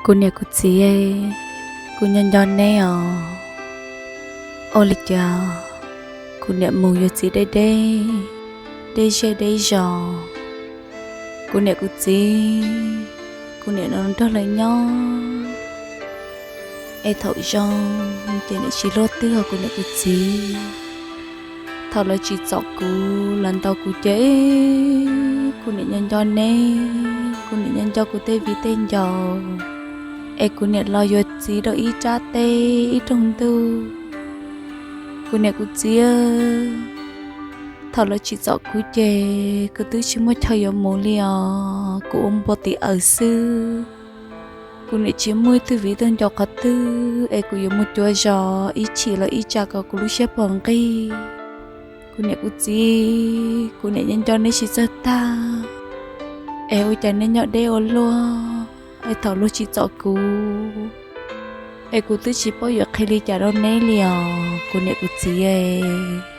Kuv niam kuv txiv, kuv nco nco neb os. Ua li cas kuv niam mus yuav txiv deb deb, deb zej deb zos. Kuv niam kuv txiv, kuv niam nrog lawv nyob, es thaum zoo ces niam tsis luaj twg os kuv niam kuv txiv. Thaum lawv tsim txom kuv, lawv ntaus kuv ces kuv niam nco nco neb, kuv niam nco nco kuv tej viv tej ncaus, es kuv niam los yuav txiv rau ib rab teb ib rooj ntuj. Kuv niam kuv txiv, thaum lawv tsim txom kuv ces kuv twb tsis muaj chaw yuav mus li os, kuv ua npua tiv awm xwb. Kuv niam tsis muaj ib tug viv tug ncaus qhov twg es kuv yuav mus cuav zos ib chim los ib tsa kom kuv lub siab pom nqig. Kuv niam kuv txiv, kuv niam nco nco neb tsis txawj tag, es ua cas neb nyob deb ua luaj, es thaum luag tsim txom kuv, es kuv twb tsis paub yuav qhia li cas rau neb li os kuv niam kuv txiv.